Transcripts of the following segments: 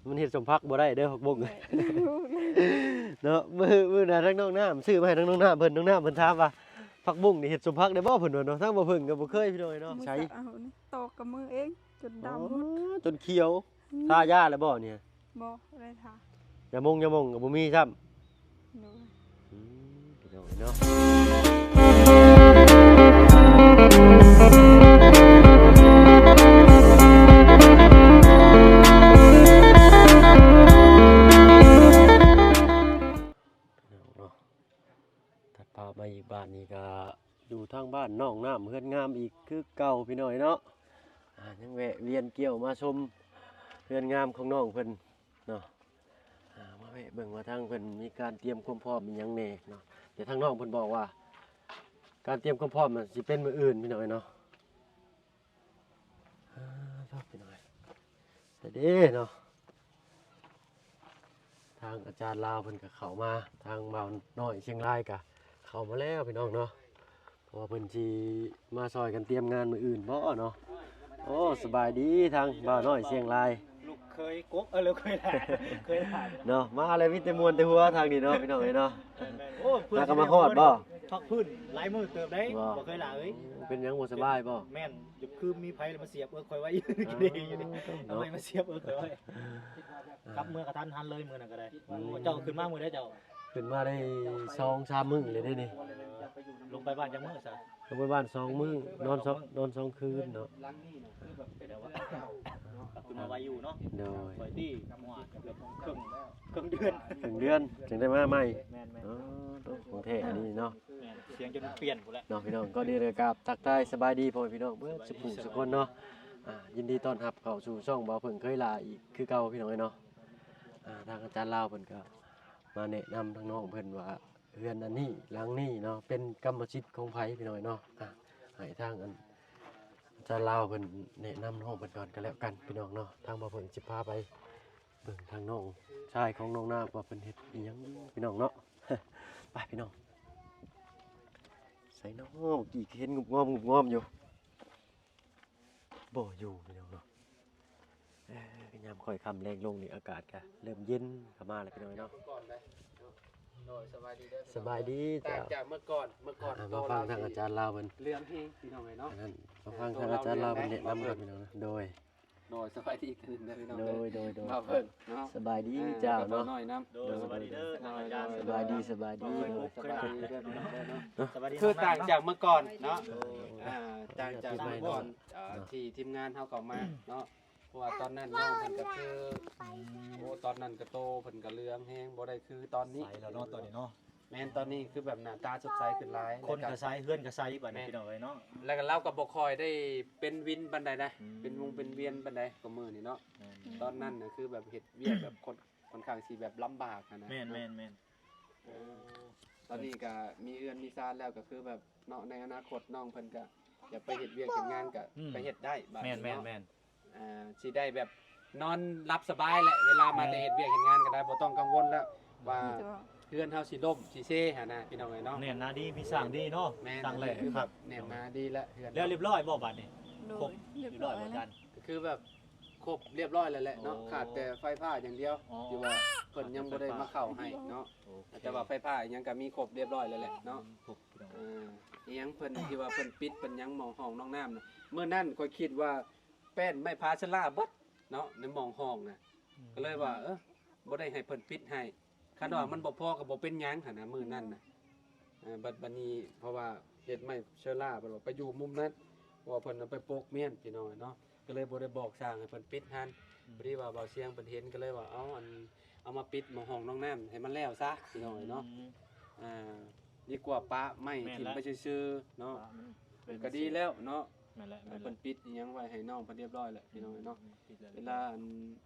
ມັນເຮັດສົມຜັກບໍ່ໄດ້ເດີ ຜັກບົ້ງ ເນາະ. ມື້ ມື້ໜ້າທາງນ້ອງນ້ຳຊື້ມາໃຫ້ທາງນ້ອງນ້ຳເພິ່ນ ນ້ອງນ້ຳເພິ່ນຖາມວ່າ ຜັກບຸ້ງນີ້ເຮັດສົມຜັກໄດ້ບໍ່ ເພິ່ນວ່າເນາະ. ທາງບ່າວເຜິ້ງກໍບໍ່ເຄີຍ ພີ່ນ້ອງເອີຍເນາະ. ໃສ ເອົານີ້ຕອກກັບມືເອງຈົນດຳໝົດ ອໍ ຈົນຂຽວ. ອືມ ທາຢາແລ້ວບໍ່ນີ້? ບໍ່ໄດ້ທາ. ຢາມົງຢາມົງກໍບໍ່ມີຊ້ຳ. ໂດຍ ອືມ ພີ່ນ້ອງເນາະ ຕັດພາບມາອີກ ບາດນີ້ກໍຢູ່ທາງບ້ານນ້ອງນ້ຳ ເຮືອນງາມອີກຄືເກົ່າ ພີ່ນ້ອງເນາະ. ອາ ຍັງແວະວຽນກ່ຽວມາຊົມເຮືອນງາມຂອງນ້ອງເພິ່ນ ເນາະ. ອາ ມາແວະເບິ່ງວ່າທາງເພິ່ນມີການຕຽມຄວາມພ້ອມອີ່ຫຍັງແດ່ເນາະ. ແຕ່ທາງນ້ອງເພິ່ນບອກວ່າ ການຕຽມຄວາມພ້ອມມັນຊິເປັນມື້ອື່ນ ພີ່ນ້ອງເນາະ. ອາ ໂທ້ ພີ່ນ້ອງເອີຍ ເດ້ເນາະ. ທາງອາຈານລາວເພິ່ນກໍເຂົ້າມາ ທາງບ່າວນ້ອຍຊຽງລາຍກໍເຂົ້າມາແລ້ວ ພີ່ນ້ອງເນາະ. ເພາະວ່າເພິ່ນຊິມາຊ່ອຍກັນຕຽມງານມື້ອື່ນບໍເນາະ. ໂອ້ ສະບາຍດີທາງບ່າວນ້ອຍຊຽງລາຍ ລູກເຂີຍກົກ ເອີ ລູກເຂີຍຫຼານ ເຂີຍຫຼານເນາະ. ມາແລ້ວມີແຕ່ມ່ວນແຕ່ຫົວທາງນີ້ເນາະ ພີ່ນ້ອງເອີຍເນາະ. ແມ່ນໆ ໂອ້ ເພື່ອນ ຫາກໍມາຮອດບໍ? ພັກພື້ນຫຼາຍມື້ເຕີບໄດ໋ ບໍ່ ບໍ່ເຄີຍຫຼາເອີຍ. ເປັນຫຍັງບໍ່ສະບາຍບໍ? ແມ່ນ ຄືມີໃຜລະມາສຽບເອິກຂ້ອຍໄວ້ຢູ່ ເອີ ເນາະ ເອົາໄມ້ມາສຽບເອິກຂ້ອຍໄວ້. ອ່າ ກັບເມືອກະທັນຫັນເລີຍມື້ນັ້ນກໍໄດ້. ອືມ ເຈົ້າຂຶ້ນມາມື້ໃດເຈົ້າ? ຂຶ້ນມາໄດ້ສອງສາມມື້ແລ້ວເດ້ນີ້. ລົງໄປບ້ານຈັກມື້ຊະ? ລົງໄປບ້ານສອງມື້ ນອນສອງ ສອງມື້ ນອນສອງຄືນເນາະ. ແຕ່ວ່າ ເນາະ ຂຶ້ນມາໄວຢູ່ເນາະ. ໂດຍ ຂ້ອຍຕິ ເກືອບເຄິ່ງ ເຄິ່ງເດືອນ ເຄິ່ງເດືອນຈຶ່ງໄດ້ມາໃໝ່. ແມ່ນໆ ອໍ ໂຕ ຂອງແທ້ອັນນີ້ເນາະ. ແມ່ນ ສຽງຈົນປ່ຽນພຸ້ນແຫຼະເນາະ. ພີ່ນ້ອງ ກ່ອນອື່ນກໍກາບທັກທາຍສະບາຍດີພໍ່ແມ່ພີ່ນ້ອງເບິດສຸຜູ້ສຸຄົນເນາະ. ອ່າ ຍິນດີຕ້ອນຮັບເຂົ້າສູ່ຊ່ອງບ່າວເຜິ້ງເຄີຍຫຼ້າອີກຄືເກົ່າ ພີ່ນ້ອງເອີຍເນາະ. ອ່າ ທາງອາຈານລາວເພິ່ນກໍມາແນະນຳທາງນ້ອງເພິ່ນວ່າ ເຮືອນອັນນີ້ ຫຼັງນີ້ເນາະ ເປັນກຳມະສິດຂອງໃຜ ພີ່ນ້ອງເອີຍເນາະ. ອ່າ ໃຫ້ທາງອັນ ອາຈານລາວເພິ່ນແນະນຳນ້ອງເພິ່ນກ່ອນກໍແລ້ວກັນ ພີ່ນ້ອງເນາະ. ທາງບ່າວເຜິ້ງຊິພາໄປເບິ່ງທາງນ້ອງຊາຍຂອງນ້ອງນ້ຳວ່າເພິ່ນເຮັດອີ່ຫຍັງ ພີ່ນ້ອງເນາະ. ໄປ ພີ່ນ້ອງ ໃສເນາະ ກີ້ເຫັນງຸບງອມງຸບງອມຢູ່. ບໍ່ຢູ່ ພີ່ນ້ອງເນາະ. ເອີ ຍາມຄ່ອຍຄ່ຳແລງລົງນີ້ ອາກາດກະເລີ່ມເຢັນເຂົ້າມາແລ້ວ ພີ່ນ້ອງເນາະ. ໂດຍ ສະບາຍດີເດີ ສະບາຍດີ ຕ່າງຈາກເມື່ອກ່ອນ ເມື່ອກ່ອນ ອ່າ ມາຟັງທາງອາຈານລາວເພິ່ນ ເລື່ອງແຮງ ພີ່ນ້ອງເອີຍເນາະ. ອັນນັ້ນ ມາຟັງທາງອາຈານລາວເພິ່ນແນະນຳກ່ອນ ພີ່ນ້ອງເນາະ. ໂດຍ ໂດຍ ສະບາຍດີອີກເທື່ອໜຶ່ງເດີ ພີ່ນ້ອງເດີ. ໂດຍ ໂດຍ ໂດຍ ມາເພິ່ນເນາະ ສະບາຍດີ ອ່າ ເຈົ້າເນາະ. ໂດຍ ສະບາຍດີເດີ ອາຈານ ສະບາຍດີ ສະບາຍດີ. ສະບາຍດີເດີ ພີ່ນ້ອງເດີເນາະ. ສະບາຍດີ ຄືຕ່າງຈາກເມື່ອກ່ອນເນາະ. ໂດຍ ອ່າ ຕ່າງຈາກເມື່ອກ່ອນ ອ່າ ທີ່ທີມງານເຮົາເຂົ້າມາເນາະ. ເພາະວ່າຕອນນັ້ນນ້ອງເພິ່ນກໍຄື ອືມ ໂອ້ ຕອນນັ້ນກໍໂຕເພິ່ນກໍເຫຼືອງແຮງ ບໍ່ໄດ້ຄືຕອນນີ້ ໃສແລ້ວເນາະ ຕອນນີ້ເນາະ. ແມ່ນ ຕອນນີ້ຄືແບບໜ້າຕາສົດໃສຂຶ້ນຫຼາຍ ຄົນກໍໃສ ເຮືອນກໍໃສບາດນີ້ ແມ່ນ ພີ່ນ້ອງເອີຍເນາະ. ແລ້ວກໍລາວກໍບໍ່ຄ່ອຍໄດ້ເປັນວິນປານໃດນະ ອືມ ເປັນວົງເປັນວຽນປານໃດກວ່າມື້ນີ້ເນາະ. ແມ່ນ ຕອນນັ້ນນະຄືແບບເຮັດວຽກແບບຄົນ ຂ້ອນຂ້າງຊິແບບລຳບາກຫັ້ນນະ. ແມ່ນໆໆ. ເອີ ຕອນນີ້ກໍມີເຮືອນມີຊານແລ້ວ ກໍຄືແບບເນາະ ໃນອະນາຄົດນ້ອງເພິ່ນກໍຢາກໄປເຮັດວຽກເຮັດງານກໍ ອືມ ໄປເຮັດໄດ້ບາດນີ້ເນາະ. ແມ່ນໆໆ. ອ່າ ຊິໄດ້ແບບນອນຫຼັບສະບາຍແຫຼະ ເວລາມາແຕ່ເຮັດວຽກເຮັດງານກໍໄດ້ ບໍ່ຕ້ອງກັງວົນແລ້ວວ່າ ອືມ ເຮືອນເຮົາຊິລົ້ມຊິເຊຫັ້ນນະ ພີ່ນ້ອງເອີຍເນາະ. ແໜ້ນໜາດີ ມີສ້າງດີເນາະ. ແມ່ນ ສ້າງແຫຼ້ ຄືແບບແໜ້ນໜາດີແລ້ວເຮືອນ ແລ້ວລຽບຮ້ອຍບໍ່ບາດນີ້? ໂດຍ ຄົບລຽບຮ້ອຍບໍ່ ອາຈານ? ກໍຄືແບບຄົບລຽບຮ້ອຍແລ້ວແຫຼະເນາະ. ໂອ້ ຂາດແຕ່ໄຟຟ້າຢ່າງດຽວ ອໍ ທີ່ວ່າເພິ່ນຍັງບໍ່ໄດ້ມາເຂົ້າໃຫ້ເນາະ. ໂອເຄ ແຕ່ວ່າໄຟຟ້າຫຍັງກໍມີຄົບລຽບຮ້ອຍແລ້ວແຫຼະເນາະ. ອືມ ຄົບ ພີ່ນ້ອງ. ເອີ ອີ່ຫຍັງເພິ່ນທີ່ວ່າເພິ່ນປິດເພິ່ນຫຍັງໝໍ້ຫ້ອງນ້ອງນ້ຳນະ ມື້ນັ້ນຂ້ອຍຄິດວ່າແປ້ນໄມ້ພາເຊລາເບິດເນາະ ໃນໝໍ້ຫ້ອງນະ. ອືມ ກໍເລີຍວ່າ ເອີ ບໍ່ໄດ້ໃຫ້ເພິ່ນປິດໃຫ້ ຄັນວ່າມັນບໍ່ພໍກໍບໍ່ເປັນຫຍັງຫັ້ນນະ ມື້ນັ້ນນະ. ອືມ ເອີ ບັດ ບັດນີ້ເພາະວ່າເຮັດໄມ້ເຊລາ ເພິ່ນວ່າໄປຢູ່ມຸມນັ້ນ ເພາະວ່າເພິ່ນເອົາໄປປົກມ້ຽນ ພີ່ນ້ອງເນາະ. ກໍເລີຍບໍ່ໄດ້ບອກຊ່າງໃຫ້ເພິ່ນປິດຫັ້ນ. ອືມ ພໍດີວ່າບ່າວຊຽງເພິ່ນເຫັນ ກໍເລີຍວ່າ ເອົາ ອັນ ເອົາມາປິດໝໍ້ຫ້ອງນ້ອງນ້ຳໃຫ້ມັນແລ້ວຊະ ພີ່ນ້ອງເອີຍເນາະ. ອືມ ອ່າ ດີກວ່າປະໄມ້ຖິ້ມໄປຊື່ໆເນາະ. ແມ່ນແຫຼະ ກໍດີແລ້ວເນາະ. ແມ່ນແຫຼະ ແມ່ນແຫຼະ ເພິ່ນປິດອີ່ຫຍັງໄວ້ໃຫ້ນ້ອງເພິ່ນລຽບຮ້ອຍແລ້ວ ພີ່ນ້ອງເອີຍເນາະ. ອືມ ປິດແລ້ວ ເວລາ ອັນ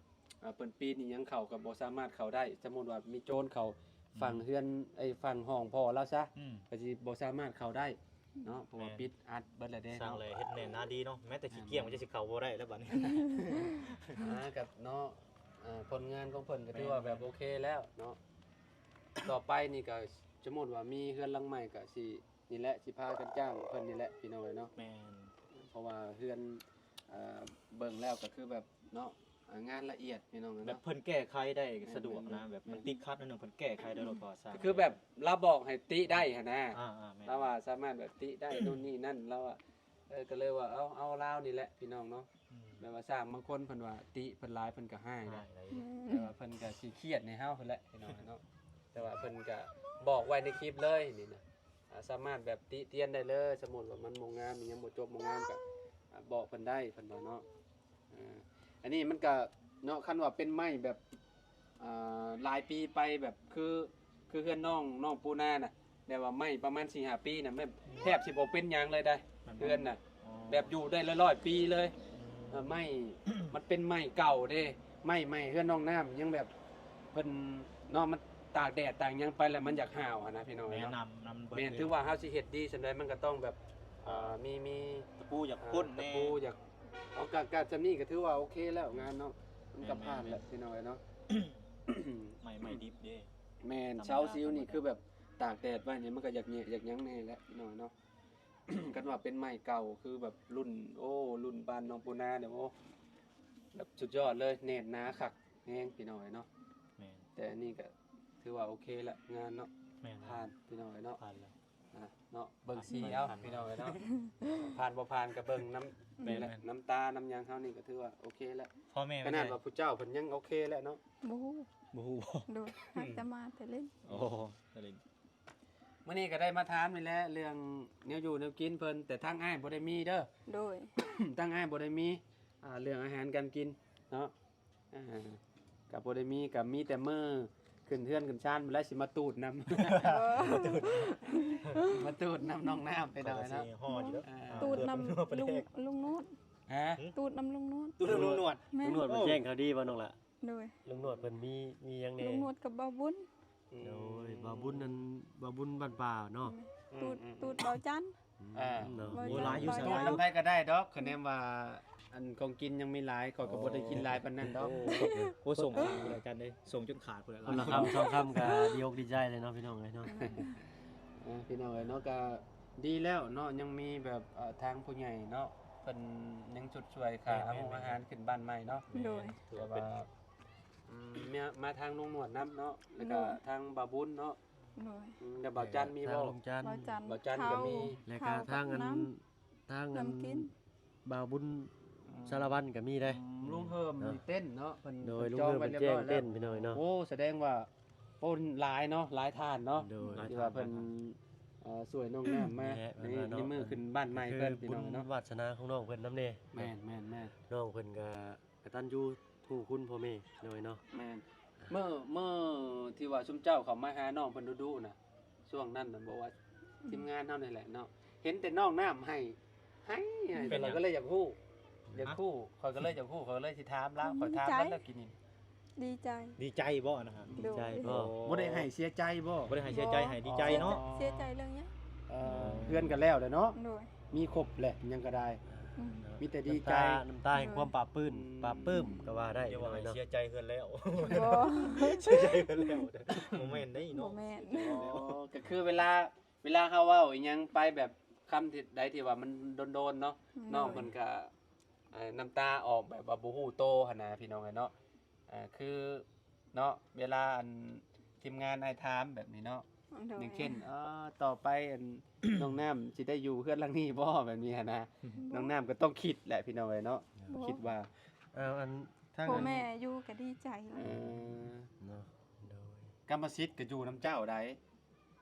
ອ່າ ເພິ່ນປີນອີ່ຫຍັງເຂົ້າກໍບໍ່ສາມາດເຂົ້າໄດ້. ສົມມຸດວ່າມີໂຈນເຂົ້າ ອືມ ຝັ່ງເຮືອນ ໄອ້ ຝັ່ງຫ້ອງພໍ່ລາວຊະ ອືມ ກໍຊິບໍ່ສາມາດເຂົ້າໄດ້ເນາະ. ອືມ ເພາະວ່າ ແມ່ນ ປິດອັດເບິດແລ້ວເດ້ ສ້າງແຫຼ້ເຮັດແໜ້ນໜາດີເນາະ. ແມ້ແຕ່ຂີ້ກ້ຽງມັນຈະຊິເຂົ້າບໍ່ໄດ້ແລ້ວບັດນີ້. ອ່າ ກໍເນາະ ອ່າ ຜົນງານຂອງເພິ່ນກໍຖືວ່າແບບ ແມ່ນໆ ໂອເຄແລ້ວເນາະ. ຕໍ່ໄປນີ້ກໍສົມມຸດວ່າມີເຮືອນຫຼັງໃໝ່ກໍຊິ ນີ້ແຫຼະ ຊິພາກັນຈ້າງເພິ່ນນີ້ແຫຼະ ພີ່ນ້ອງເອີຍເນາະ. ແມ່ນ ເພາະວ່າເຮືອນ ເອີ ເບິ່ງແລ້ວກໍຄືແບບເນາະ ອ່າ ງານລະອຽດພີ່ນ້ອງເອີຍເນາະ ແບບເພິ່ນແກ້ໄຂໄດ້ສະດວກນະ ແບບມັນຕິດຂັດໜ້ອຍໜຶ່ງເພິ່ນແກ້ໄຂໄດ້ໂລດ ເພາະວ່າຊ່າງ ກໍຄືແບບລາວບອກໃຫ້ຕິໄດ້ຫັ້ນນະ ອ່າໆ ແມ່ນ ລາວວ່າສາມາດແບບຕິໄດ້ໂນ່ນນີ້ນັ້ນ ລາວວ່າ ເອີ ກໍເລີຍວ່າເອົາ ເອົາລາວນີ້ແຫຼະພີ່ນ້ອງເນາະ ອືມ ແບບວ່າຊ່າງບາງຄົນເພິ່ນວ່າຕິເພິ່ນຫຼາຍເພິ່ນກໍຮ້າຍເດ້ ແຕ່ວ່າເພິ່ນກໍຊິຄຽດໃຫ້ເຮົາພຸ້ນແຫຼະພີ່ນ້ອງເນາະ ແຕ່ວ່າເພິ່ນກໍບອກໄວ້ໃນຄລິບເລີຍນີ້ນະ ອ່າ ສາມາດແບບຕິຕຽນໄດ້ເລີຍ ສົມມຸດວ່າມັນບໍ່ງາມ ອີ່ຫຍັງບໍ່ຈົບບໍ່ງາມກໍ ອ່າ ບອກເພິ່ນໄດ້ ເພິ່ນວ່າເນາະ ອ່າ ອັນນີ້ມັນກໍເນາະ ຄັນວ່າເປັນໄມ້ແບບ ອ່າ ຫຼາຍປີໄປແບບຄື ຄືເຮືອນນ້ອງ ນ້ອງປູນານະ ແບບວ່າໄມ້ປະມານສີ່ຫ້າປີນະ ແມ່ນແທບຊິບໍ່ເປັນຫຍັງເລີຍໄດ໋ ແມ່ນບໍ່? ເຮືອນນະ ອໍ ແບບຢູ່ໄດ້ຫຼາຍໆປີເລີຍ ອືມ ເອີ ໄມ້ ມັນເປັນໄມ້ເກົ່າເດ້ ໄມ້ໃໝ່ເຮືອນນ້ອງນ້ຳຍັງແບບ ເພິ່ນເນາະ ມັນຕາກແດດຕາກຫຍັງໄປແລ້ວມັນຢາກຫ້າວຫັ້ນນະພີ່ນ້ອງເອີຍເນາະ ແມ່ນ ນຳ ນຳເບິດ ແມ່ນ ເລີຍ ຖືວ່າເຮົາຊິເຮັດດີສ່ຳໃດມັນກໍຕ້ອງແບບ ອ່າ ມີ ມີຕະປູຢາກ ອ່າ ຄົນແນ່ ຕະປູຢາກ ເອົາ ກະ ກະສ່ຳນີ້ກໍຖືວ່າໂອເຄແລ້ວງານເນາະ ມັນກໍຜ່ານແລ້ວ ແມ່ນໆໆ ພີ່ນ້ອງເອີຍເນາະ ໄມ້ ໄມ້ດິບເດ້ ແມ່ນ ເສົາຊິວນີ້ຄືແບບຕາກແດດໄວ້ນີ້ມັນກໍຢາກແຍະຢາກຫຍັງແນ່ແຫຼະພີ່ນ້ອງເນາະ ຄັນວ່າເປັນໄມ້ເກົ່າຄືແບບລຸ້ນ ໂອ້ ລຸ້ນບ້ານນ້ອງປູນານີ້ ໂອ້ ແບບສຸດຍອດເລີຍ ແໜ້ນໜາຄັກແຮງພີ່ນ້ອງເອີຍເນາະ ແມ່ນ ແຕ່ອັນນີ້ກໍຖືວ່າໂອເຄແລ້ວງານເນາະ ແມ່ນ ຜ່ານພີ່ນ້ອງເອີຍເນາະ ຜ່ານແລ້ວ ອ່າ ເນາະ ເບິ່ງສີເອົາ ຜ່ານ ພີ່ນ້ອງເອີຍເນາະ ຜ່ານບໍ່ຜ່ານກໍເບິ່ງນຳ ແມ່ນໆ ນີ້ແຫຼະ ນຳຕານຳຫຍັງເຮົານີ້ກໍຖືວ່າໂອເຄແລ້ວ ພໍ່ແມ່ ຂະໜາດວ່າຜູ້ເຈົ້າເພິ່ນຍັງໂອເຄແລ້ວເນາະ ບໍ່ຮູ້ ບໍ່ຮູ້ ໂດຍ ຫາກແຕ່ມາແຕ່ຫຼິ້ນ ໂອ້ ແຕ່ຫຼິ້ນ ມື້ນີ້ກໍໄດ້ມາຖາມນີ້ແຫຼະ ເລື່ອງແນວຢູ່ແນວກິນເພິ່ນ ແຕ່ທາງອ້າຍບໍ່ໄດ້ມີເດີ ໂດຍ ທາງອ້າຍບໍ່ໄດ້ມີ ອ່າ ເລື່ອງອາຫານການກິນເນາະ ອ່າ ກໍບໍ່ໄດ້ມີ ກໍມີແຕ່ມື້ຂຶ້ນເຮືອນຂຶ້ນຊານພຸ້ນແຫຼະ ຊິມາຕູດນຳ ມາຕູດນຳນ້ອງນ້ຳໄປໜ້ອຍເນາະ ອ່າ ຕູດນຳລຸງ ລຸງນວດ ຮະ ຕູດນຳລຸງນວດ ຕູດນຳລຸງນວດ ແມ່ນ ລຸງນວດເພິ່ນແຈ້ງຂ່າວດີບໍ່ນ້ອງລະ? ໂດຍ ລຸງນວດເພິ່ນມີ ມີຫຍັງແດ່? ລຸງນວດກັບບ່າວບຸນ ອືມ ໂດຍ ບ່າວບຸນນັ້ນ ບ່າວບຸນບ້ານປ່າເນາະ ອືມ ຕູດ ຕູດບ່າວຈັນ ອ່າ ເນາະ ໂອ້ ຫຼາຍຢູ່ ນຳໃຜກໍໄດ້ດອກ ຄະແນນວ່າ ອັນຂອງກິນຍັງມີຫຼາຍ ຂ້ອຍກໍບໍ່ໄດ້ກິນຫຼາຍປານນັ້ນດອກ ໂອ້ ໂອ້ ສົ່ງຂາດພຸ້ນລະຈັນເດ້ ສົ່ງຈົນຂາດພຸ້ນລະ ຄົນລະຄຳສອງຄຳກໍດີອົກດີໃຈເລີຍເນາະ ພີ່ນ້ອງເອີຍເນາະ ເອີ ພີ່ນ້ອງເອີຍເນາະ ກໍດີແລ້ວເນາະ ຍັງມີແບບ ເອີ ທາງຜູ້ໃຫຍ່ເນາະ ເພິ່ນຍັງຊົດຊ່ວຍຄ່າ ແມ່ນໆໆ ອາຫານຂຶ້ນບ້ານໃໝ່ເນາະ ໂດຍ ຖືວ່າເປັນ ອືມ ມາ ມາທາງລຸງນວດນຳເນາະ ແລ້ວກໍ ໂດຍ ທາງບ່າວບຸນເນາະ ໂດຍ ອືມ ແລ້ວບ່າວຈັນມີບໍ່? ທາງລຸງຈັນ ບ່າວຈັນ ບ່າວຈັນກໍມີ ເຂົ້າ ແລ້ວກໍທາງອັນ ເຂົ້າກັບນ້ຳ ທາງອັນ ນ້ຳກິນ ບ່າວບຸນ ອືມ ສາລະວັນກໍມີເດ້ ອືມ ລຸງເຮີມ ເນາະ ມີເຕັນເນາະ ເພິ່ນ ໂດຍ ເພິ່ນຈອງໄວ້ຮຽບຮ້ອຍແລ້ວ ລຸງເຮີມເພິ່ນແຈ້ງເຕັນພີ່ນ້ອງເນາະ ໂອ້ ສະແດງວ່າ ໂອ້ ຫຼາຍເນາະ ຫຼາຍທ່ານເນາະ ໂດຍ ທີ່ວ່າເພິ່ນ ເອີ ຊ່ວຍນ້ອງນ້ຳມາ ໃນ ໃນມື້ຂຶ້ນບ້ານໃໝ່ເພິ່ນ ພີ່ນ້ອງເນາະ ບຸນວາດສະໜາຂອງນ້ອງເພິ່ນນຳເດ້ ແມ່ນໆໆ ນ້ອງເພິ່ນກໍ ກະຕັນຢູ່ຮູ້ຄຸນພໍ່ແມ່ ໂດຍເນາະ ແມ່ນ ເມື່ອ ເມື່ອທີ່ວ່າຊຸມເຈົ້າເຂົ້າມາຫານ້ອງເພິ່ນດຸໆນະ ຊ່ວງນັ້ນນະ ບອກວ່າ ອືມ ທີມງານເຮົານີ້ແຫຼະເນາະ ເຫັນແຕ່ນ້ອງນ້ຳໄຫ້ ໄຫ້ ເປັນຫຍັງ? ຂ້ອຍກໍເລີຍຢາກຮູ້ ຢາກຮູ້ ຮະ? ຂ້ອຍກໍເລີຍຢາກຮູ້ ຂ້ອຍກໍເລີຍຊິຖາມລາວ ຂ້ອຍຖາມເບິດແລ້ວກີ້ນີ້ ດີໃຈ ດີໃຈບໍ່ນະ? ດີໃຈບໍ່? ໂອ້ ບໍ່ໄດ້ໄຫ້ເສຍໃຈບໍ່? ບໍ່ໄດ້ໄຫ້ເສຍໃຈ ໄຫ້ດີໃຈເນາະ ເສຍໃຈເລື່ອງຫຍັງ? ເອີ ເຮືອນກໍແລ້ວແຫຼະເນາະ ໂດຍ ມີຄົບແຫຼະ ຫຍັງກໍໄດ້ ອືມ ມີແຕ່ດີໃຈ ນ້ຳຕາ ນ້ຳຕາແຫ່ງຄວາມປາບປື້ມ ໂດຍ ປາບປື້ມກໍວ່າໄດ້ ຢ່າວ່າໃຫ້ເສຍໃຈເຮືອນແລ້ວ ບໍ່ ເສຍໃຈເຮືອນແລ້ວ ບໍ່ແມ່ນເດ້ເນາະ ບໍ່ແມ່ນ ອໍ ກໍຄືເວລາ ເວລາເຮົາເວົ້າອີ່ຫຍັງໄປແບບຄຳທີ່ໃດທີ່ວ່າມັນໂດນໆເນາະ ໂດຍ ນ້ອງເພິ່ນກໍ ເອີ ນ້ຳຕາອອກແບບວ່າບໍ່ຮູ້ໂຕຫັ້ນນະ ພີ່ນ້ອງເອີຍເນາະ ເອີ ຄື ເນາະ ເວລາອັນທີມງານອ້າຍຖາມແບບນີ້ເນາະ ໂດຍ ຢ່າງເຊັ່ນ ເອີ ຕໍ່ໄປອັນ ນ້ອງນ້ຳຊິໄດ້ຢູ່ເຮືອນຫຼັງນີ້ບໍ່ ແບບນີ້ຫັ້ນນະ ອືມ ນ້ອງນ້ຳກໍຕ້ອງຄິດແຫຼະພີ່ນ້ອງເອີຍເນາະ ບໍ່ ຄິດວ່າ ເອີ ອັນ ທາງ ພໍ່ແມ່ຢູ່ກໍດີໃຈແລ້ວ ເອີ ເນາະ ໂດຍ ກຳມະສິດກໍຢູ່ນຳເຈົ້າໃດ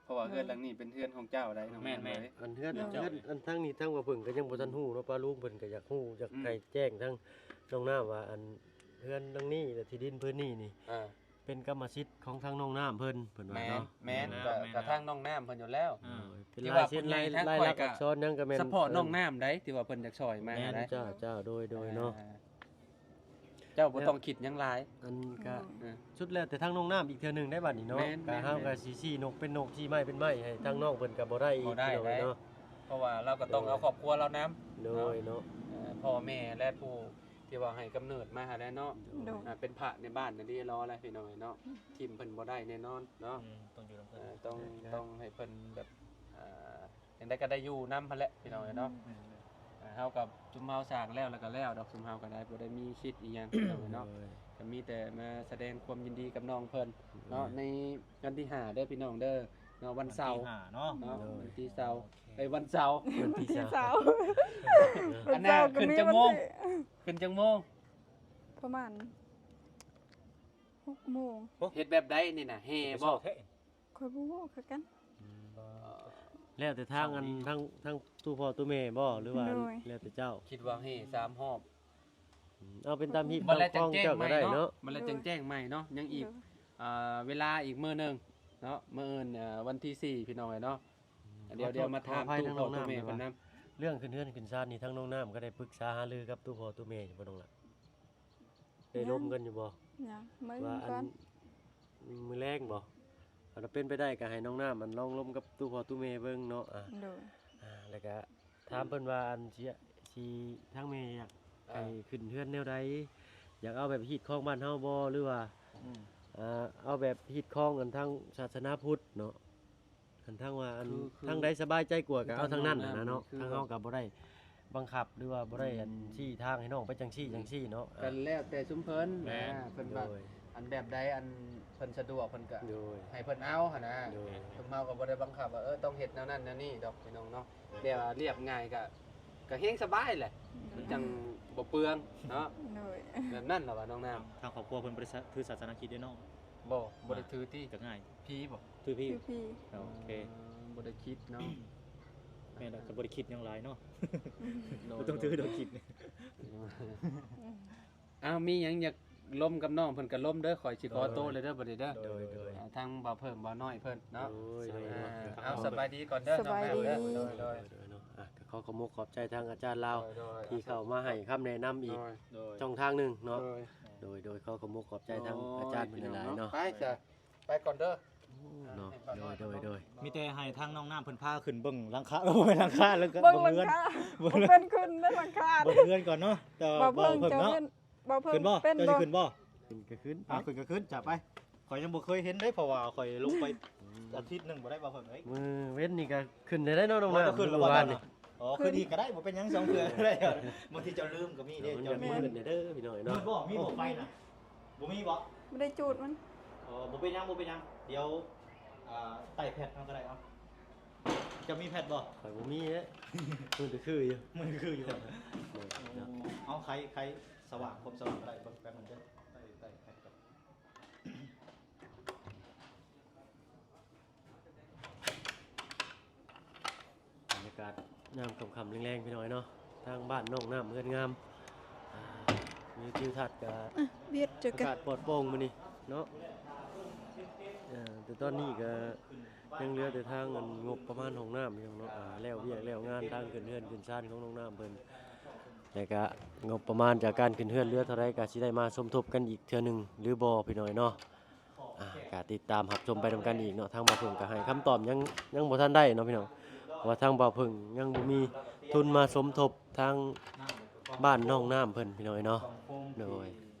ເພາະວ່າເຮືອນຫຼັງນີ້ເປັນເຮືອນຂອງເຈົ້າໃດ໋ ນ້ອງນ້ຳເອີຍ ແມ່ນໆ ອັນເຮືອນ ເຈົ້າ ເຮືອນ ອັນທາງນີ້ທາງວ່າເພິ່ນກໍຍັງບໍ່ທັນຮູ້ເນາະ ປ້າລຸງເພິ່ນກໍຢາກຮູ້ ຢາກ ອືມ ໃຫ້ແຈ້ງທາງນ້ອງນ້ຳວ່າ ອັນເຮືອນຫຼັງນີ້ ແລະ ທີ່ດິນພື້ນນີ້ນີ້ ອ່າ ເປັນກຳມະສິດຂອງທາງນ້ອງນ້ຳເພິ່ນ ເພິ່ນວ່າເນາະ ແມ່ນ ແມ່ນ ກໍ ແມ່ນ ກໍທາງນ້ອງນ້ຳເພິ່ນຢູ່ແລ້ວ ອ່າ ເປັນລາຍເຊັນ ລາຍ ລາຍລັກອັກສອນຫຍັງກໍແມ່ນ ສະເພາະນ້ອງນ້ຳໃດ໋ ທີ່ວ່າເພິ່ນຢາກຊ່ອຍມາ ແມ່ນ ນະ ເຈົ້າ ເຈົ້າ ໂດຍ ໂດຍເນາະ ອ່າ ເຈົ້າບໍ່ຕ້ອງຄິດຫຍັງຫຼາຍ ອັນກະ ອືມ ເອີ ສຸດແລ້ວແຕ່ທາງນ້ອງນ້ຳອີກເທື່ອໜຶ່ງໄດ້ບັດນີ້ເນາະ ແມ່ນໆໆ ກະເຮົາກະຊິຊີ້ນົກເປັນນົກ ຊີ້ໄມ້ເປັນໄມ້ໃຫ້ທາງນ້ອງເພິ່ນກະບໍ່ໄດ້ອີກ ບໍ່ໄດ້ ພີ່ນ້ອງເອີຍເນາະ ເພາະວ່າລາວກໍຕ້ອງ ໂດຍ ເອົາຄອບຄົວລາວນຳ ໂດຍເນາະ ເນາະ ເອີ ພໍ່ແມ່ ແລະ ຜູ້ ທີ່ວ່າໃຫ້ກຳເນີດມາຫັ້ນແຫຼະເນາະ ໂດຍ ອ່າ ເປັນພະໃນບ້ານນະເດລໍແຫຼະ ພີ່ນ້ອງເອີຍເນາະ ອືມ ຖິ້ມເພິ່ນບໍ່ໄດ້ແນ່ນອນເນາະ ອືມ ຕ້ອງຢູ່ນຳເພິ່ນ ເອີ ຕ້ອງ ຕ້ອງໃຫ້ເພິ່ນແບບ ອ່າ ຈັ່ງໃດກໍໄດ້ຢູ່ນຳຫັ້ນແຫຼະ ພີ່ນ້ອງເອີຍເນາະ ອືມ ອ່າ ເຮົາກັບຊຸມເຮົາສ້າງແລ້ວ ແລ້ວກໍແລ້ວດອກ ຊຸມເຮົາກໍໄດ້ ບໍ່ໄດ້ມີສິດອີ່ຫຍັງ ພີ່ນ້ອງເອີຍເນາະ. ໂດຍ ກໍມີແຕ່ມາສະແດງຄວາມຍິນດີກັບນ້ອງເພິ່ນເນາະ ໂດຍ ໃນວັນທີຫ້າເດີພີ່ນ້ອງເດີເນາະ ວັນເສົາ ວັນທີຫ້າເນາະ ເນາະ ໂດຍ ວັນທີເສົາ ໂອເຄ ເອີຍ ວັນເສົາ ວັນທີເສົາ ວັນເສົາ ອັນນ່າ ກໍມີ ຂຶ້ນຈັກໂມງ? ວັນທີ ຂຶ້ນຈັກໂມງ? ປະມານຫົກໂມງ. ເຮັດແບບໃດນີ້ນະ ແຫ່ບໍ່? ຂ້ອຍບໍ່ຮູ້ຄືກັນ. ອືມ ແລ້ວແຕ່ທາງອັນ ທາງ ທາງຕູ້ພໍ່ຕູ້ແມ່ບໍ່ ຫຼືວ່າ ໂດຍ ແລ້ວແຕ່ເຈົ້າ? ຄິດວ່າແຫ່ສາມຮອບ. ອືມ ເອົາເປັນຕາມຮີດຕາມຄອງເຈົ້າກໍໄດ້ເນາະ ມັນແລ້ວຈັ່ງແຈ້ງໃໝ່ເນາະ ຍັງອີກ ໂດຍ ອ່າ ເວລາອີກມື້ໜຶ່ງເນາະ ມື້ອື່ນ ເອີ ວັນທີສີ່ ພີ່ນ້ອງເອີຍເນາະ. ອືມ ດຽວ ດຽວມາຖາມຕູ້ພໍ່ຕູ້ແມ່ເພິ່ນນຳ ເລື່ອງຂຶ້ນເຮືອນຂຶ້ນຊານນີ້ ທາງນ້ອງນ້ຳກໍໄດ້ປຶກສາຫາລືກັບຕູ້ພໍ່ຕູ້ແມ່ຢູ່ບໍ່ ນ້ອງລະ? ໄດ້ລົມກັນຢູ່ບໍ່? ຍັງ ມື້ອື່ນກ່ອນ ວ່າອັນ ມື້ແລງບໍ່? ອັນເປັນໄປໄດ້ກໍໃຫ້ນ້ອງນ້ຳ ອັນລອງລົມກັບຕູ້ພໍ່ຕູ້ແມ່ເບິ່ງເນາະ ອ່າ ໂດຍ ອ່າ ແລ້ວກໍຖາມເພິ່ນວ່າ ອັນຊິ ຊິ ທາງແມ່ຢາກໃຫ້ ອ່າ ຂຶ້ນເຮືອນແນວໃດ? ຢາກເອົາແບບຮີດຄອງບ້ານເຮົາບໍ່ ຫຼືວ່າ ອືມ ອ່າ ເອົາແບບຮີດຄອງອັນທາງສາສະໜາພຸດເນາະ? ຄັນທາງວ່າອັນ ຄື ຄື ທາງໃດສະບາຍໃຈກວ່າກໍເອົາທາງນັ້ນຫັ້ນນະເນາະ ຄື ທາງເຮົາກໍບໍ່ໄດ້ບັງຄັບ ຫຼືວ່າບໍ່ໄດ້ອັນ ອືມ ຊີ້ທາງໃຫ້ນ້ອງໄປຈັ່ງຊີ້ຈັ່ງຊີ້ເນາະ ກໍແລ້ວແຕ່ຊຸມເພິ່ນ ແມ່ນ ເພິ່ນວ່າ ໂດຍ ອັນແບບໃດອັນເພິ່ນສະດວກເພິ່ນກໍ ໂດຍ ໃຫ້ເພິ່ນເອົາຫັ້ນນະ ໂດຍ ຊຸມເຮົາກໍບໍ່ໄດ້ບັງຄັບວ່າ ເອີ ຕ້ອງເຮັດແນວນັ້ນແນວນີ້ດອກ ພີ່ນ້ອງເນາະ ແຕ່ວ່າລຽບງ່າຍກໍ ກໍແຮງສະບາຍແຫຼະ ມັນຈັ່ງບໍ່ເປືອງເນາະ ໂດຍ ແບບນັ້ນລະວ່ານ້ອງນ້ຳ. ທາງຄອບຄົວເພິ່ນບໍ່ໄດ້ຖືສາສະໜາຄຣິດເດ້ນ້ອງ? ບໍ່ ບໍ່ໄດ້ຖືຕິ ກໍງ່າຍ ຜີບໍ່? ຖືຜີ ຖືຜີ ໂອເຄ ບໍ່ໄດ້ຄິດເນາະ ແມ່ນລະ ກໍບໍ່ໄດ້ຄິດຫຍັງຫຼາຍເນາະ ໂດຍ ບໍ່ຕ້ອງຖືດອກຄຣິດ. ອືມ ອ້າວ ມີຫຍັງຢາກລົມກັບນ້ອງເພິ່ນກໍລົມເດີ ຂ້ອຍຊິຂໍໂຕເລີຍເດີ ໂດຍ ບັດນີ້ເດີ ໂດຍ ໂດຍ ອ່າ ທາງບ່າວເຜິ້ງ ບ່າວນ້ອຍເພິ່ນເນາະ ໂດຍ ໂດຍ ອ່າ ເອົາ ສະບາຍດີກ່ອນເດີ ສະບາຍດີ ນ້ອງແພງເດີ ໂດຍ ໂດຍ ໂດຍ ໂດຍ ອ່າ ກໍຂໍຂອບມຸກຂອບໃຈທາງອາຈານລາວ ໂດຍ ໂດຍ ທີ່ເຂົ້າມາໃຫ້ຄຳແນະນຳອີກ ໂດຍ ໂດຍ ຊ່ອງທາງໜຶ່ງເນາະ ໂດຍ ໂດຍ ໂດຍ ຂໍຂອບມຸກຂອບໃຈທາງອາຈານເພິ່ນຫຼາຍໆເນາະ ໂດຍ ພີ່ນ້ອງເນາະ ໄປ ໄປກ່ອນເດີ ເນາະ ໂດຍ ໂດຍ ໂດຍ ມີແຕ່ໃຫ້ທາງນ້ອງນ້ຳເພິ່ນພາຂຶ້ນເບິ່ງຫຼັງຄາ ບໍ່ແມ່ນຫຼັງຄາ ແລ້ວກໍເບິ່ງເຮືອນ ເບິ່ງເຮືອນ ບໍ່ເປັນຂຶ້ນເດີຫຼັງຄາ ເບິ່ງເຮືອນກ່ອນເນາະ ແຕ່ວ່າ ບ່າວເຜິ້ງ ບ່າວເຜິ້ງເນາະ ຂຶ້ນບໍ່? ເຈົ້າຊິຂຶ້ນບໍ່? ຂຶ້ນກໍຂຶ້ນ ອ່າ ຂຶ້ນກໍຂຶ້ນ ຈ້າ ໄປ ຂ້ອຍຍັງບໍ່ເຄີຍເຫັນເດ້ ເພາະວ່າຂ້ອຍລົງໄປອາທິດໜຶ່ງບໍ່ໄດ້ ບ່າວເຜິ້ງເອີຍ ມື້ເວັນນີ້ກໍຂຶ້ນໄດ້ເນາະ ນ້ອງນ້ຳ ຂຶ້ນແລ້ວບໍ່? ອໍ ຂຶ້ນອີກກໍໄດ້ ບໍ່ເປັນຫຍັງ ສອງເທື່ອກໍໄດ້ ບາງທີເຈົ້າລືມກໍມີເດ້ ເຈົ້າລືມເດີ ພີ່ນ້ອງເນາະ ມີບໍ່? ມີບໍ່ໄຟນະ? ບໍ່ມີບໍ່? ບໍ່ໄດ້ຈູດມັນ ອໍ ບໍ່ເປັນຫຍັງ ບໍ່ເປັນຫຍັງ ດຽວ ອ່າ ໄຕ້ແພັດເຮົາກໍໄດ້ ເອົາ ເຈົ້າມີແພັດບໍ່? ຂ້ອຍບໍ່ມີເດ້ ມືດຄືຢູ່ ມືດຄືຢູ່ ເອົາ ໄຂ ໄຂສະຫວ່າງ ຄວາມສະຫວ່າງກໍໄດ້ ເບິ່ງແປັບໜຶ່ງເດີ ໄຕ້ ໄຕ້ແພັດ ບັນຍາກາດຍາມຄ່ຳໆແລງໆ ພີ່ນ້ອງເນາະ ທາງບ້ານນ້ອງນ້ຳເຮືອນງາມ ອ່າ ວິວທິວທັດກໍ ອ່ະ ວຽດເຈີກັນ ອາກາດປອດໂປ່ງມື້ນີ້ເນາະ ເອີ ແຕ່ຕອນນີ້ກໍຍັງເຫຼືອແຕ່ທາງອັນງົບປະມານຫ້ອງນ້ຳ ພີ່ນ້ອງເນາະ ອ່າ ແລ້ວວຽກແລ້ວງານທາງຂຶ້ນເຮືອນຂຶ້ນຊານຂອງນ້ອງນ້ຳເພິ່ນ ແລ້ວກະງົບປະມານຈາກການຂຶ້ນເຮືອນເຫຼືອເທົ່າໃດ ກະຊິໄດ້ມາສົມທົບກັນອີກເທື່ອໜຶ່ງຫຼືບໍ່ ພີ່ນ້ອງເນາະ ອ່າ ກະຕິດຕາມຮັບຊົມໄປນຳກັນອີກເນາະ ທາງບ່າວເຜິ້ງກະໃຫ້ຄຳຕອບຍັງ ຍັງບໍ່ທັນໄດ້ເນາະ ພີ່ນ້ອງ ເພາະວ່າທາງບ່າວເຜິ້ງຍັງບໍ່ມີທຶນມາສົມທົບທາງບ້ານນ້ອງນ້ຳເພິ່ນ ພີ່ນ້ອງເນາະ ໂດຍ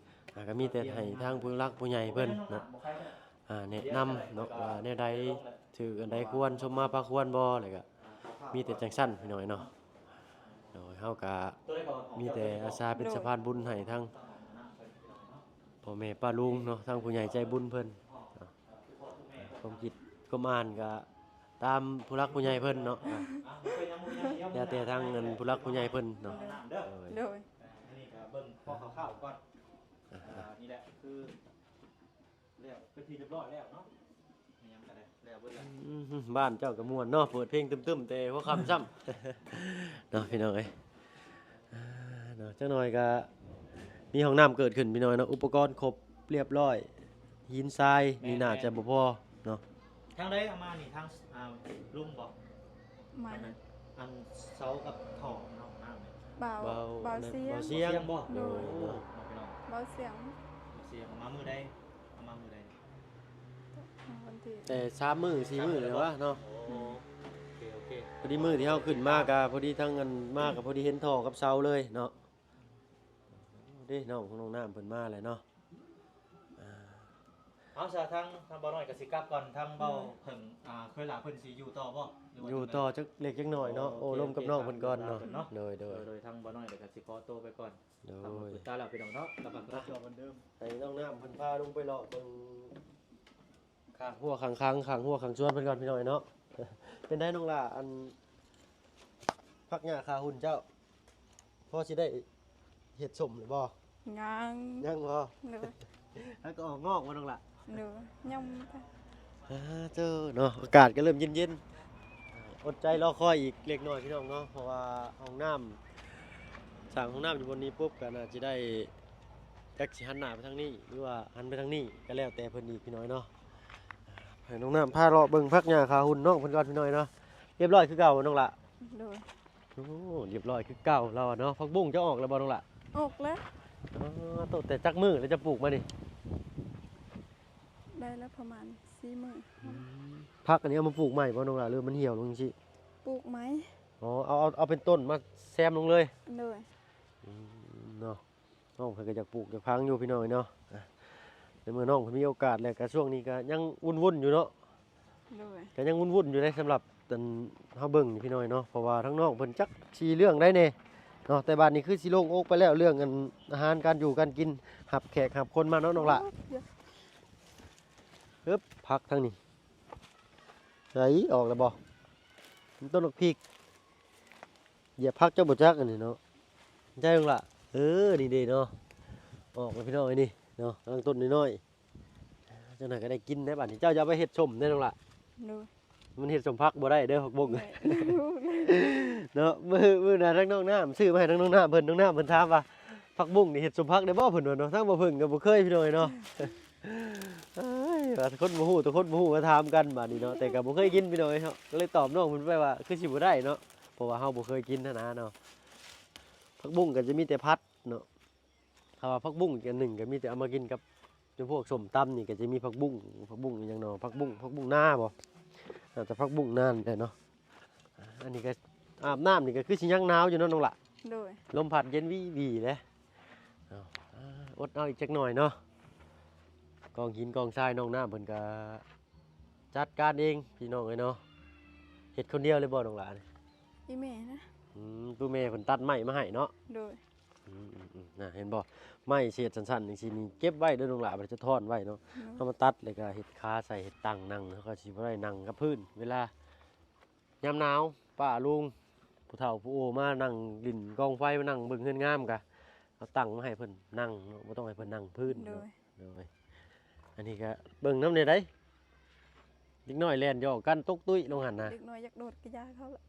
ອ່າ ກະມີແຕ່ໃຫ້ທາງຜູ້ຫຼັກຜູ້ໃຫຍ່ເພິ່ນເນາະ ອ່າ ແນະນຳເນາະ ວ່າແນວໃດຖືກ ອັນໃດຄວນ ສົມມາພາຄວນບໍ່ ແລ້ວກະມີແຕ່ຈັ່ງຊັ້ນ ພີ່ນ້ອງເນາະ ໂດຍ ເຮົາກະມີແຕ່ອາສາເປັນສະພານບຸນໃຫ້ທາງພໍ່ແມ່ປ້າລຸງເນາະ ທາງຜູ້ໃຫຍ່ໃຈບຸນເພິ່ນເນາະ ຄວາມຄິດຄວາມອ່ານກະຕາມຜູ້ຫຼັກຜູ້ໃຫຍ່ເພິ່ນເນາະ ອ່າ ແລ້ວແຕ່ທາງ ອັນ ຜູ້ຫຼັກຜູ້ໃຫຍ່ເພິ່ນເນາະ ໂດຍ ໂດຍ ໂດຍ ອັນນີ້ກະເບິ່ງພໍຄ່າວໆກ່ອນ ອ່າ ອ່າ ນີ້ແຫຼະຄື ແລ້ວເປັນທີ່ຮຽບຮ້ອຍແລ້ວເນາະ ອີຫຍັງກໍໄດ້ແລ້ວເບິດແລ້ວ ອືມ ບ້ານເຈົ້າກໍມ່ວນເນາະ ເປີດເພງຕຶ້ມໆແຕ່ຫົວຄ່ຳຊ້ຳ ເນາະ ພີ່ນ້ອງເອີຍ ອ່າ ເນາະ ຈັກໜ່ອຍກໍມີຫ້ອງນ້ຳເກີດຂຶ້ນ ພີ່ນ້ອງເນາະ ອຸປະກອນຄົບຮຽບຮ້ອຍ ຫີນຊາຍນີ້ໜ້າຈະບໍ່ພໍເນາະ ທາງໃດເອົາມານີ້ ທາງ ອ່າ ລຸງບໍ່? ມາ ອັນເສົາກັບທໍ່ເນາະ ນ້ຳນີ້ ບ່າວ ບ່າວ ບ່າວສຽງ ບ່າວສຽງບໍ່? ໂດຍ ໂອ້ ພີ່ນ້ອງ ບ່າວສຽງ ບ່າວສຽງເອົາມາມື້ໃດ? ເອົາມາມື້ໃດ? ວັນທີ ແຕ່ສາມມື້ສີ່ມື້ແລ້ວວະເນາະ ໂອ້ ໂອເຄ ໂອເຄ ພໍດີມື້ທີ່ເຮົາຂຶ້ນມາກະພໍດີທາງອັນມາກະພໍດີເຫັນທໍ່ກັບເສົາເລີຍເນາະ ເດ້ ນ້ອງຂອງນ້ອງນ້ຳເພິ່ນມາແລ້ວເນາະ ອ່າ ເອົາຊະ ທາງ ທາງບ່າວນ້ອຍກໍຊິກັບກ່ອນ ທາງບ່າວເພິ່ງ ອ່າ ເຄີຍຫຼ້າເພິ່ນຊິຢູ່ຕໍ່ບໍ່ ຫຼືວ່າ ຢູ່ຕໍ່ຈັກເລັກຈັກນ້ອຍເນາະ ໂອ້ລົມກັບນ້ອງເພິ່ນກ່ອນເນາະ. ໂດຍໆ ໂດຍ ໂດຍ ທາງບ່າວນ້ອຍກໍຊິຂໍໂຕໄປກ່ອນ. ໂດຍ ຕາແລ້ວພີ່ນ້ອງເນາະ ກັບມາກັບຕໍ່ເໝືອນເດີມ ໃຫ້ນ້ອງນ້ຳເພິ່ນພາລົງໄປເລາະເບິ່ງ ຂ້າງຮົ້ວຂ້າງຄັງ ຂ້າງຮົ້ວຂ້າງສວນເພິ່ນກ່ອນພີ່ນ້ອງເອີຍເນາະ. ເປັນໃດນ້ອງຫຼ້າ ອັນ ຜັກຫຍ້າຄາຫຸ່ນເຈົ້າ ພໍຊິໄດ້ເຮັດສົ້ມຫຼືບໍ່? ຍັງ ຍັງບໍ່? ໂດຍ ແລ້ວກໍອອກງອກບໍ່ນ້ອງຫຼ້າ? ໂດຍ ຍັງ ອ່າ ເຈົ້າເນາະ ອາກາດກໍເລີ່ມເຢັນໆ ອົດໃຈລໍຄອຍອີກເລັກນ້ອຍພີ່ນ້ອງເນາະ ເພາະວ່າຫ້ອງນ້ຳ ສ້າງຫ້ອງນ້ຳຢູ່ບ່ອນນີ້ປຸບ ກໍໜ້າຈະໄດ້ ຈັກຊິຫັນໜ້າໄປທາງນີ້ ຫຼືວ່າຫັນໄປທາງນີ້ ກໍແລ້ວແຕ່ເພິ່ນອີກພີ່ນ້ອງເນາະ. ໃຫ້ນ້ອງນ້ຳພາເລາະເບິ່ງຜັກຫຍ້າຄາຫຸ່ນນ້ອງເພິ່ນກ່ອນພີ່ນ້ອງເນາະ. ຮຽບຮ້ອຍຄືເກົ່າບໍ່ນ້ອງຫຼ້າ? ໂດຍ ໂອ້ ຮຽບຮ້ອຍຄືເກົ່າລາວເນາະ. ຜັກບຸ້ງເຈົ້າອອກແລ້ວບໍ່ນ້ອງຫຼ້າ? ອອກແລ້ວ. ອໍ ໂຕ ແຕ່ຈັກມື້ແລ້ວເຈົ້າປູກມານີ້? ໄດ້ແລ້ວປະມານສີ່ມື້. ອືມ ຜັກອັນນີ້ເອົາມາປູກໃໝ່ບໍ່ນ້ອງຫຼ້າ ຫຼືມັນຫ່ຽວລົງຈັ່ງຊີ້? ປູກໃໝ່. ອໍ ເອົາ ເອົາ ເອົາເປັນຕົ້ນມາແຊມລົງເລີຍ? ໂດຍ. ອືມ ເນາະ ນ້ອງເພິ່ນກໍຢາກປູກຢາກຝັງຢູ່ພີ່ນ້ອງເອີຍເນາະ. ໃນເມື່ອນ້ອງເພິ່ນມີໂອກາດແລ້ວ ກໍຊ່ວງນີ້ກໍຍັງວຸ່ນໆຢູ່ເນາະ. ໂດຍ ກໍຍັງວຸ່ນໆຢູ່ເດ້ ສຳລັບອັນເຮົາເບິ່ງນີ້ພີ່ນ້ອງເນາະ ເພາະວ່າທາງນ້ອງເພິ່ນຈັກຊິເລື່ອງໃດແດ່ເນາະ. ແຕ່ບາດນີ້ຄືຊິໂລ່ງອົກໄປແລ້ວ ເລື່ອງອັນອາຫານການຢູ່ການກິນ ຮັບແຂກຮັບຄົນມາເນາະນ້ອງຫຼ້າ. ເອີບ ຜັກທາງນີ້ ໃສ ອອກແລ້ວບໍ່? ມັນຕົ້ນບັກພິກ ຢຽບຜັກເຈົ້າບໍ່ຈັກອັນນີ້ເນາະ ໃຊ່ນ້ອງຫຼ້າ? ເອີ ນີ້ເດ້ເນາະ ອອກແລ້ວພີ່ນ້ອງເອີຍ ນີ້ເນາະ ກຳລັງຕົ້ນນ້ອຍໆ. ຈັ່ງໃດກໍໄດ້ກິນໄດ໋ບາດນີ້ ເຈົ້າຈະເອົາໄປເຮັດສົ້ມເດ້ນ້ອງຫຼ້າ? ໂດຍ. ມັນເຮັດສົ້ມຜັກບໍ່ໄດ້ເດີ ຜັກບຸ້ງ ແມ່ນ ເນາະ. ມື້ ມື້ນັ້ນທາງນ້ອງນ້ຳຊື້ມາໃຫ້ທາງນ້ອງນ້ຳເພິ່ນ ນ້ອງນ້ຳເພິ່ນຖາມວ່າ ຜັກບຸ້ງນີ້ເຮັດສົ້ມຜັກໄດ້ບໍ່ ເພິ່ນວ່າເນາະ. ທາງບ່າວເພິ່ງກໍບໍ່ເຄີຍພີ່ນ້ອງເອີຍເນາະ. ເອີຍ ວ່າຄົນບໍ່ຮູ້ ແຕ່ຄົນບໍ່ຮູ້ມາຖາມກັນບາດນີ້ເນາະ ແຕ່ກໍບໍ່ເຄີຍກິນພີ່ນ້ອງເອີຍເນາະ ກໍເລີຍຕອບນ້ອງເພິ່ນໄປວ່າຄືຊິບໍ່ໄດ້ເນາະ ເພາະວ່າເຮົາບໍ່ເຄີຍກິນຫັ້ນນະເນາະ. ຜັກບຸ້ງກໍຈະມີແຕ່ຜັດເນາະ ຖ້າວ່າຜັກບຸ້ງອັນໜຶ່ງກໍມີແຕ່ເອົາມາກິນກັບ ຈຳພວກສົ້ມຕຳນີ້ກໍຈະມີຜັກບຸ້ງ ຜັກບຸ້ງອີ່ຫຍັງເນາະ ຜັກບຸ້ງ ຜັກບຸ້ງນາບໍ່? ໜ້າຈະຜັກບຸ້ງນານີ້ແຫຼະເນາະ. ອັນນີ້ກໍອາບນ້ຳນີ້ກໍຄືຊິຍັງໜາວຢູ່ເນາະນ້ອງຫຼ້າ? ໂດຍ. ລົມພັດເຢັນວີ່ໆເດ້ເນາະ. ອ່າ ອົດເອົາອີກຈັກໜ້ອຍເນາະ ກອງຫີນກອງຊາຍນ້ອງນ້ຳເພິ່ນກໍຈັດການເອງພີ່ນ້ອງເອີຍເນາະ. ເຮັດຄົນດຽວເລີຍບໍ່ນ້ອງຫຼ້າ? ອີ່ແມ່ນະ. ອືມ ຕູ້ແມ່ເພິ່ນຕັດໄມ້ມາໃຫ້ເນາະ? ໂດຍ. ອືມໆໆ ນະ ເຫັນບໍ່ ໄມ້ເສດສັ້ນໆຈັ່ງຊີ້ນີ້ ເກັບໄວ້ເດີນ້ອງຫຼ້າ ມັນຈະທ້ອນໄວ້ເນາະ. ໂດຍ. ເຮົາມາຕັດແລ້ວກໍເຮັດຄາໃສ່ ເຮັດຕັ່ງນັ່ງ ເຮົາກໍຊິບໍ່ໄດ້ນັ່ງກັບພື້ນ ເວລາຍາມໜາວ ປ້າລຸງ ຜູ້ເຖົ້າຜູ້ໂອມານັ່ງຫຼິ້ນກອງໄຟ ມານັ່ງເບິ່ງເຮືອນງາມ ກໍເອົາຕັ່ງມາໃຫ້ເພິ່ນນັ່ງເນາະ ບໍ່ຕ້ອງໃຫ້ເພິ່ນນັ່ງພື້ນເນາະ. ໂດຍ. ໂດຍ. ອັນນີ້ກໍເບິ່ງນຳແດ່ໃດ໋ ເດັກນ້ອຍແລ່ນຢອກກັນຕົກຕຸ້ຍລົງຫັ້ນນະ. ເດັກນ້ອຍຢາກໂດດກະຢາເຂົາລະ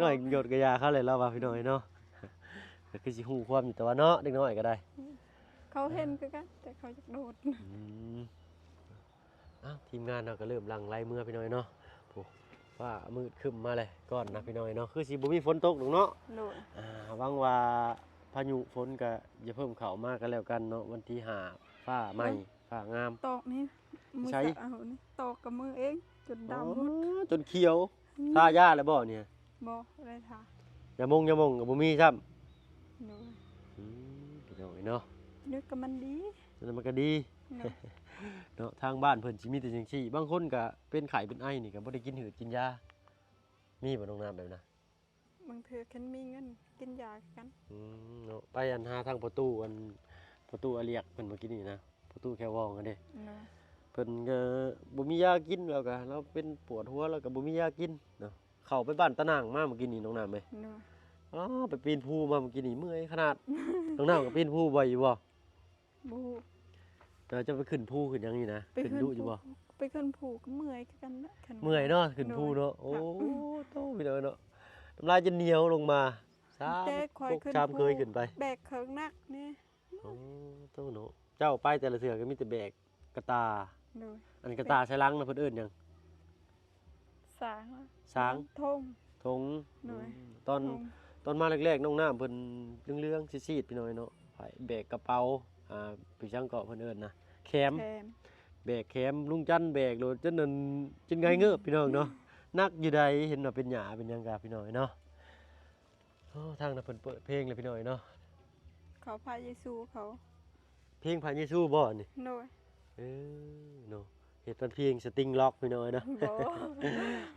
ນ້ອຍໂດດກະຢາເຂົາແຫຼະ ລາວວ່າພີ່ນ້ອງເອີຍເນາະ. ກໍຄືຊິຮູ້ຄວາມຢູ່ ແຕ່ວ່າເນາະ ເດັກນ້ອຍກໍໄດ້ ອືມ ເຂົາເຫັນຄືກັນ ແຕ່ເຂົາຢາກໂດດ. ອືມ ອ້າວ ທີມງານເຮົາກໍເລີ່ມຫຼັ່ງໄຫຼເມືອພີ່ນ້ອງເອີຍເນາະ. ໂອ້ ຟ້າມືດຄຶ້ມມາແລ້ວກ່ອນນະພີ່ນ້ອງເອີຍເນາະ ຄືຊິບໍ່ມີຝົນຕົກດອກເນາະ. ໂດຍ. ອ່າ ຫວັງວ່າພາຍຸຝົນກໍຢ່າເພີ່ມເຂົ້າມາກໍແລ້ວກັນເນາະ ວັນທີຫ້າ ຟ້າໃໝ່ ເອີ ຟ້າງາມ. ຕອກນີ້ ມື້ ໃສ ເຊົ້ານີ້ ຕອກກັບມືເອງ ຈົນດຳໝົດ ອໍ ຈົນຂຽວ. ອືມ ທາຢາແລ້ວບໍ່ນີ້? ບໍ່ໄດ້ທາ. ຢາມົງ ຢາມົງກໍບໍ່ມີຊ້ຳ. ໂດຍ. ອືມ ພີ່ນ້ອງເອີຍເນາະ ນຶກກໍມັນດີ ນັ້ນມັນກໍດີ. ໂດຍ. ເນາະ ທາງບ້ານເພິ່ນຊິມີແຕ່ຈັ່ງຊີ້ ບາງຄົນກໍເປັນໄຂ້ເປັນໄອນີ້ກໍບໍ່ໄດ້ກິນຫືດກິນຢາ ມີບໍ່ນ້ອງນ້ຳແບບນັ້ນ? ບາງເທື່ອຄັນມີເງິນກິນຢາຄືກັນ. ອືມ ເນາະ ໄປອັນຫາທາງພໍ່ຕູ້ ອັນພໍ່ຕູ້ອາລຽກເພິ່ນເມື່ອກີ້ນີ້ນະ ພໍ່ຕູ້ແຄວວອງຫັ້ນເດ້. ໂດຍ. ເພິ່ນກໍບໍ່ມີຢາກິນ ລາວກໍ ລາວເປັນປວດຫົວ ລາວກໍບໍ່ມີຢາກິນເນາະ. ເຂົ້າໄປບ້ານຕານາງມາເມື່ອກີ້ນີ້ນ້ອງນ້ຳເອີຍ. ໂດຍ. ອໍ ໄປປີນພູມາເມື່ອກີ້ນີ້ ເມື່ອຍຂະໜາດ. ນ້ອງນ້ຳກໍປີນພູບ່ອຍຢູ່ບໍ່? ບໍ່ຮູ້. ແຕ່ເຈົ້າໄປຂຶ້ນພູຂຶ້ນຫຍັງນີ້ນະ ໄປຂຶ້ນ ຂຶ້ນດຸຢູ່ບໍ່? ໄປຂຶ້ນພູກໍເມື່ອຍຄືກັນນະ ຄັນ ເມື່ອຍເນາະ ຂຶ້ນພູເນາະ. ໂດຍ. ໂອ້ ໂຕ ພີ່ນ້ອງເນາະ ນ້ຳລາຍຈົນໜຽວລົງມາ ສາມ ແຕ່ຂ້ອຍຂຶ້ນພູ ສາມເຄີຍຂຶ້ນໄປ ແບກເຄື່ອງໜັກນີ້. ໂອ້ ໂຕເນາະ ເຈົ້າໄປແຕ່ລະເທື່ອກໍມີແຕ່ແບກກະຕ່າ. ໂດຍ. ອັນກະຕ່າໃສ່ຫຼັງນະ ເພິ່ນເອີ້ນຫຍັງ? ສາງ ສາງ ຖົງ ຖົງ. ໂດຍ. ອືມ ຕອນ ຖົງ ຕອນມາແລກໆ ນ້ອງນ້ຳເພິ່ນເຫຼືອງໆ ຊີດໆ ພີ່ນ້ອງເນາະ ແບກກະເປົາ ອ່າ ເປັນຫຍັງເກາະເພິ່ນເອີ້ນນະ ແຄມ ແຄມ ແບກແຄມ ລຸງຈັນແບກໂລດ ຈົນນັ້ນ ຈົນໄງເງີບ ອືມ ພີ່ນ້ອງເນາະ. ໜັກຢູ່ໃດ ເຫັນວ່າເປັນຫຍ້າເປັນຫຍັງກະ ພີ່ນ້ອງເນາະ. ໂອ້ ທາງນັ້ນເພິ່ນເປີດເພງແລ້ວ ພີ່ນ້ອງເນາະ ເຂົາພະເຢຊູເຂົາ. ເພງພະເຢຊູບໍ່ນີ້? ໂດຍ. ເອີເນາະ ເຮັດເປັນເພງສະຕິງລັອກ ພີ່ນ້ອງເອີຍເນາະ. ບໍ່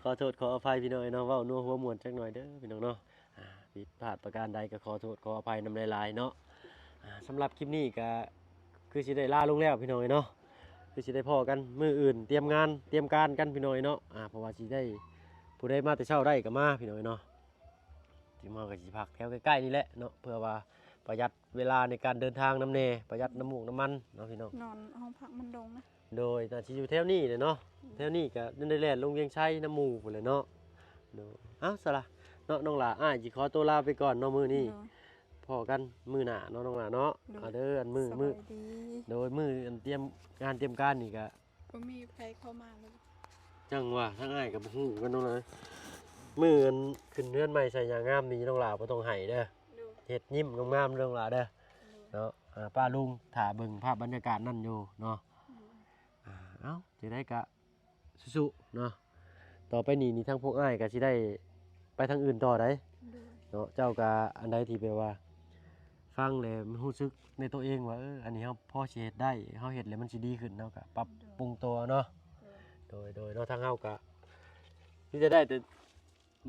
ຂໍໂທດຂໍອະໄພ ພີ່ນ້ອງເອີຍເນາະ ເວົ້ານົວຫົວມ່ວນຈັກໜ່ອຍເດີ ພີ່ນ້ອງເນາະ. ອ່າ ຜິດພາດປະການໃດກໍຂໍໂທດຂໍອະໄພນຳຫຼາຍໆເນາະ. ອ່າ ສຳລັບຄລິບນີ້ກໍຄືຊິໄດ້ລາລົງແລ້ວ ພີ່ນ້ອງເອີຍເນາະ. ຄືຊິໄດ້ພໍ້ກັນມື້ອື່ນ ຕຽມງານຕຽມການກັນ ພີ່ນ້ອງເອີຍເນາະ. ອ່າ ເພາະວ່າຊິໄດ້ ຜູ້ໃດມາແຕ່ເຊົ້າໄດ້ກໍມາ ພີ່ນ້ອງເອີຍເນາະ. ທີມເຮົາກໍຊິພັກແຖວໃກ້ໆນີ້ແຫຼະເນາະ ເພື່ອວ່າປະຢັດເວລາໃນການເດີນທາງນຳແດ່ ປະຢັດນ້ຳມູກນ້ຳມັນເນາະ ພີ່ນ້ອງ. ນອນຫ້ອງພັກມັນດົງນະ. ໂດຍ ໜ້າຊິຢູ່ແຖວນີ້ແຫຼະເນາະ. ອືມ ແຖວນີ້ກໍໄດ້ແລ່ນລົງວຽງໄຊນຳໝູ່ພຸ້ນແຫຼະເນາະ. ໂດຍ ເອົ້າ ຊະລະເນາະ ນ້ອງຫຼ້າ ອ້າຍຊິຂໍຕົວລາໄປກ່ອນເນາະມື້ນີ້. ໂດຍ ພໍ້ກັນມື້ໜ້າເນາະ ນ້ອງຫຼ້າເນາະ. ໂດຍ ເອົາເດີ ອັນມື້ ສະບາຍດີ ມື້ ໂດຍ ມື້ອັນຕຽມງານຕຽມການນີ້ກໍ ບໍ່ມີໃຜເຂົ້າມາເລີຍ. ຈັ່ງວ່າ ທາງອ້າຍກໍບໍ່ຮູ້ກັນນ້ອງຫຼ້າ. ມື້ອັນຂຶ້ນເຮືອນໃໝ່ໃສ່ຫຍ້າງາມນີ້ ນ້ອງຫຼ້າບໍ່ຕ້ອງໄຫ້ເດີ. ໂດຍ ເຮັດຍິ້ມງາມໆເດີ ນ້ອງຫຼ້າເດີ. ໂດຍ ເນາະ. ອ່າ ປ້າລຸງຖ້າເບິ່ງພາບບັນຍາກາດນັ້ນຢູ່ເນາະ. ໂດຍ ອ່າ ເອົ້າ ຈັ່ງໃດກໍສູ້ໆເນາະ. ຕໍ່ໄປນີ້ນີ້ທາງພວກອ້າຍກໍຊິໄດ້ໄປທາງອື່ນຕໍ່ໃດ໋. ໂດຍ ເນາະ. ເຈົ້າກໍອັນໃດທີ່ແບບວ່າ ຟັງແລ້ວມັນຮູ້ສຶກໃນຕົວເອງວ່າ ເອີ ອັນນີ້ເຮົາພໍຊິເຮັດໄດ້ ເຮົາເຮັດແລ້ວມັນຊິດີຂຶ້ນ ເຮົາກໍປັບ ໂດຍ ປຸງຕົວເນາະ. ໂດຍ ໂດຍ ໂດຍເນາະ. ທາງເຮົາກໍມີແຕ່ໄດ້ແຕ່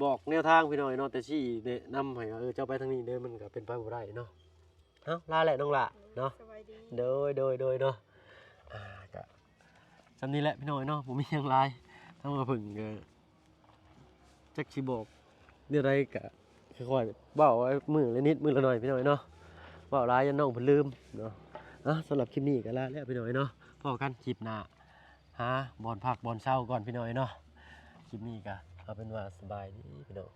ບອກແນວທາງ ພີ່ນ້ອງເນາະ ແຕ່ຊີ້ແນະນຳໃຫ້ວ່າ ເອີ ເຈົ້າໄປທາງນີ້ເດີ ມັນກໍເປັນໄປບໍ່ໄດ້ເນາະ. ເອົ້າ ລາແຫຼະນ້ອງຫຼ້າເນາະ. ໂດຍ ສະບາຍດີ ໂດຍ ໂດຍ ໂດຍເນາະ. ອ່າ ກໍສ່ຳນີ້ແຫຼະ ພີ່ນ້ອງເນາະ ບໍ່ມີຫຍັງຫຼາຍ. ທາງວ່າເພິ່ນກໍ ຈັກຊິບອກແນວໃດ ກະຄ່ອຍໆເວົ້າມື້ລະນິດມື້ລະໜ້ອຍ ພີ່ນ້ອງເນາະ. ເວົ້າຫຼາຍຢ້ານນ້ອງເພິ່ນລືມເນາະ. ອ່ະ ສຳລັບຄລິບນີ້ກະລາແລ້ວ ພີ່ນ້ອງເນາະ. ພໍ້ກັນຄລິບໜ້າ ຫາບ່ອນພັກບ່ອນເຊົາກ່ອນ ພີ່ນ້ອງເນາະ. ຄລິບນີ້ກະເອົາເປັນວ່າສະບາຍດີ ພີ່ນ້ອງ.